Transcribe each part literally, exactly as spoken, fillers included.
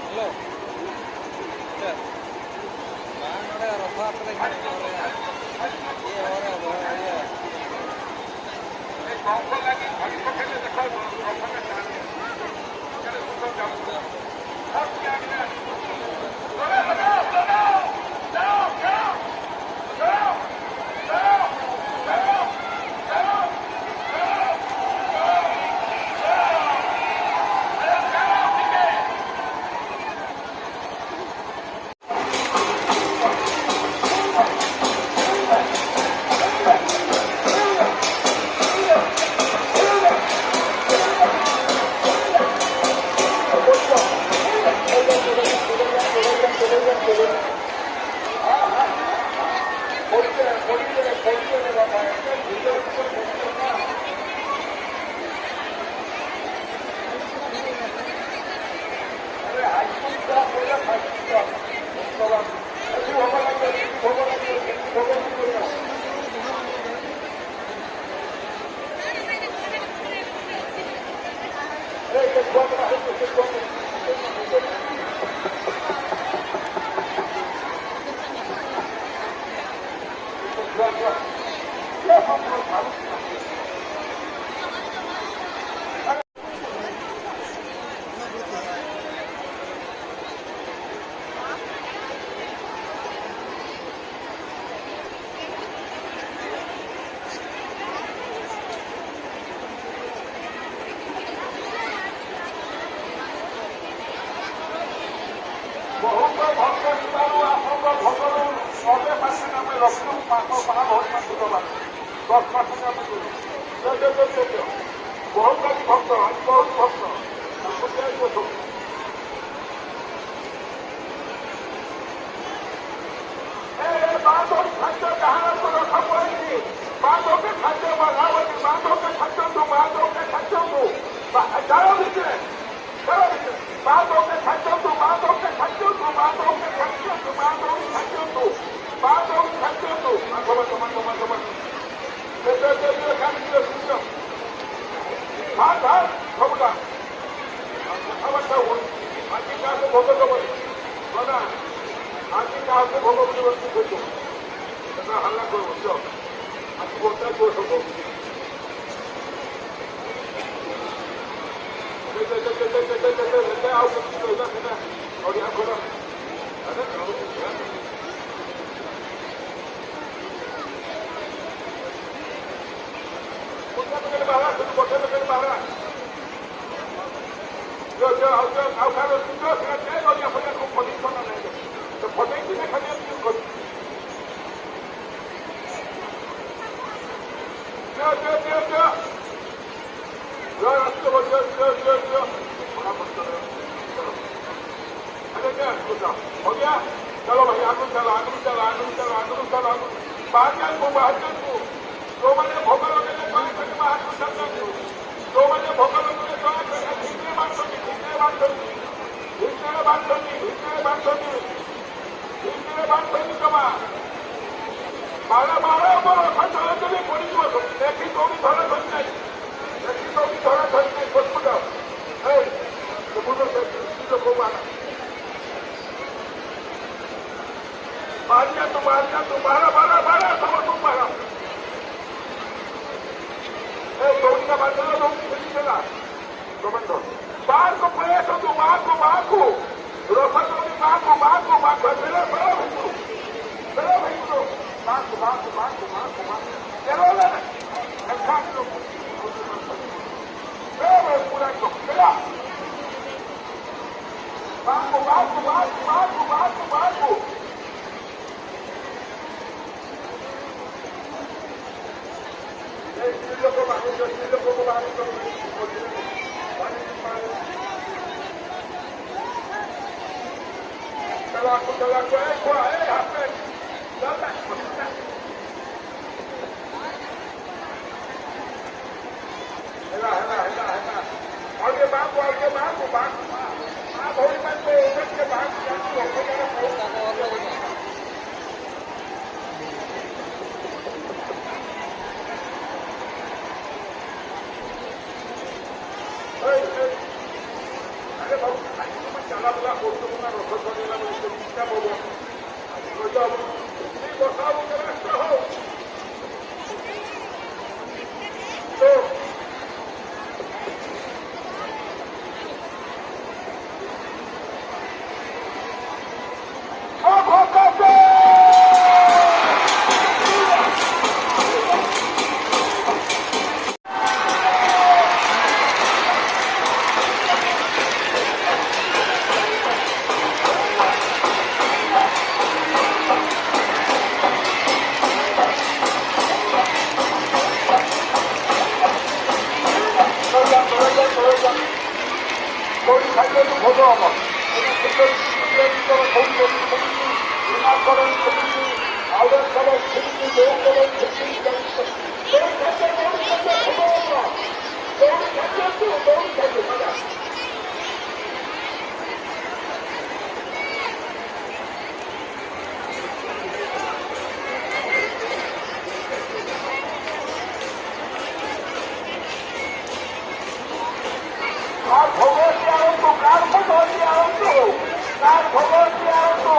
Hello. ᱪᱮᱫ? ᱵᱟᱝ, ᱱᱚᱰᱮ ᱨᱚᱛᱷᱚ ᱟᱛᱳ ᱨᱮ ᱧᱮᱞ ᱠᱚᱣᱟ᱾ ᱤᱭᱟᱹ, ᱦᱚᱨ ᱨᱮ, ᱤᱭᱟᱹ᱾ দশ মাস, বারো মাস, বারো মাস, বারো মাস। দশ মাস হয়ে গেল। জয়, জয়, জয়, জয়, জয়। বহুত গাড়ি ভক্ত, আজ বহুত ভক্ত। এই, এই, বাদর খাদ্য যাহারা কোনো খাবয়নি, বাদকে খাদ্য বানাবনি, বাদকে খাদ্য তো, বাদকে খাদ্য তো। বা-, যারা দিচ্ছে, হাল্লা করবো, চল। আজকে বলতে আর জোর হবো। अरे क्या, हो गया? चलो भाई, आगू चलो, आगू चलो, आगू चलो, आगू चलो, आगू। बाहर जाओ, बाहर जाओ। जो मैंने भोकर होने के बाद मैंने बाहर को चल जाओ। जो मैंने भोकर होने के बाद मैंने भीतरे बात करनी, भीतरे बात करनी, भीतरे बात करनी, भीतरे बात करनी। হিন্দিরে বাদ হয়ে দিতে মা। বারে বারে বলো, সব ধরে ধরে পড়ি দিব। দেখি দৌড়ি ধরে ধরে নাই। দেখি দৌড়ি ধরে ধরে নাই। বসবো যাও। এই, তো বুঝো, সে কি লোক বানা। বাড়িয়া তো, বাড়িয়া তো, বাড়া, বাড়া, বাড়া, সবার মুখ বাড়া। এই, দৌড়িটা বাদ দিলে দৌড়ি খেলি খেলা। Comando. Barco, preso, tu barco, barco. Ropa, tu barco, barco, barco. Espera, espera, vehículo. Espera, vehículo. Barco, barco, barco, barco, barco. Pero, espera. Exacto. Espera, espera, espera. Barco, barco, barco, barco, barco, barco. ᱪᱟᱞᱟᱜ ᱠᱚ, ᱪᱟᱞᱟᱜ ᱠᱚ, ᱮᱭ ᱠᱚᱲᱟ, ᱮᱭ ᱦᱟᱯᱮ᱾ ᱦᱮᱞᱟ, ᱦᱮᱞᱟ, ᱦᱮᱞᱟ, ᱦᱮᱞᱟ᱾ ᱟᱨᱜᱮ ᱵᱟᱝ ᱠᱚ, ᱟᱨᱜᱮ ᱵᱟᱝ ᱠᱚ, ᱵᱟᱝ ᱠᱚ, ᱵᱟᱝ ᱠᱚ, ᱵᱟᱝ ᱠᱚ, ᱵᱟᱝ ᱠᱚ᱾ ᱦᱳᱭ, ᱦᱳᱭ᱾ ᱟᱨᱮ ᱵᱟᱹᱵᱩ, ᱟᱡ ᱫᱚ ᱪᱟᱞᱟᱣ ᱵᱟᱞᱟ ᱦᱚᱲ ᱛᱟᱵᱚᱱᱟ, ᱨᱚᱥᱚᱫ ᱵᱟᱝ ᱧᱮᱞᱟ ᱵᱚᱱ, ᱪᱤᱠᱟ ᱵᱟᱵᱚᱱ? ᱟᱡ ᱫᱚ ᱢᱤᱫ ᱵᱚᱥᱟᱣ ᱠᱟᱱᱟ, ᱥᱟᱦᱚ᱾ ᱛᱚ, ᱟᱨ ᱠᱷᱚᱵᱚᱨ ᱜᱮ ᱟᱨᱚ ᱠᱚ, ᱠᱟᱨ ᱠᱷᱚᱵᱚᱨ ᱜᱮ ᱟᱨᱚ ᱠᱚ, ᱠᱟᱨ ᱠᱷᱚᱵᱚᱨ ᱜᱮ ᱟᱨᱚ ᱠᱚ᱾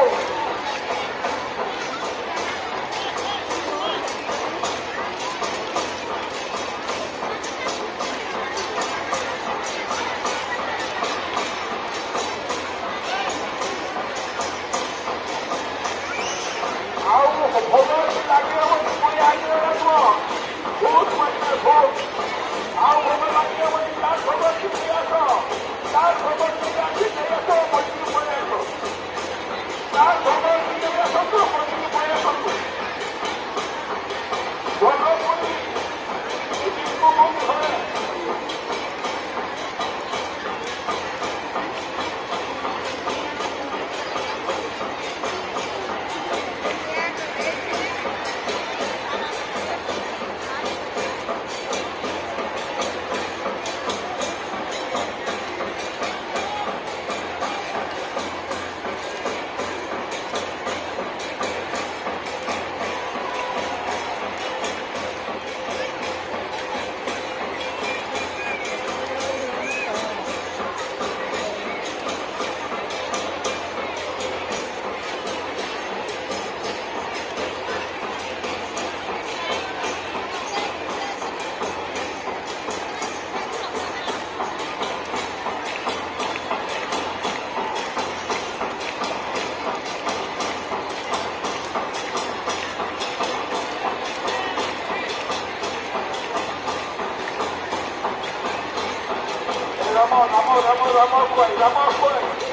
Rama, Rama, Rama, Rama,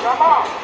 Rama.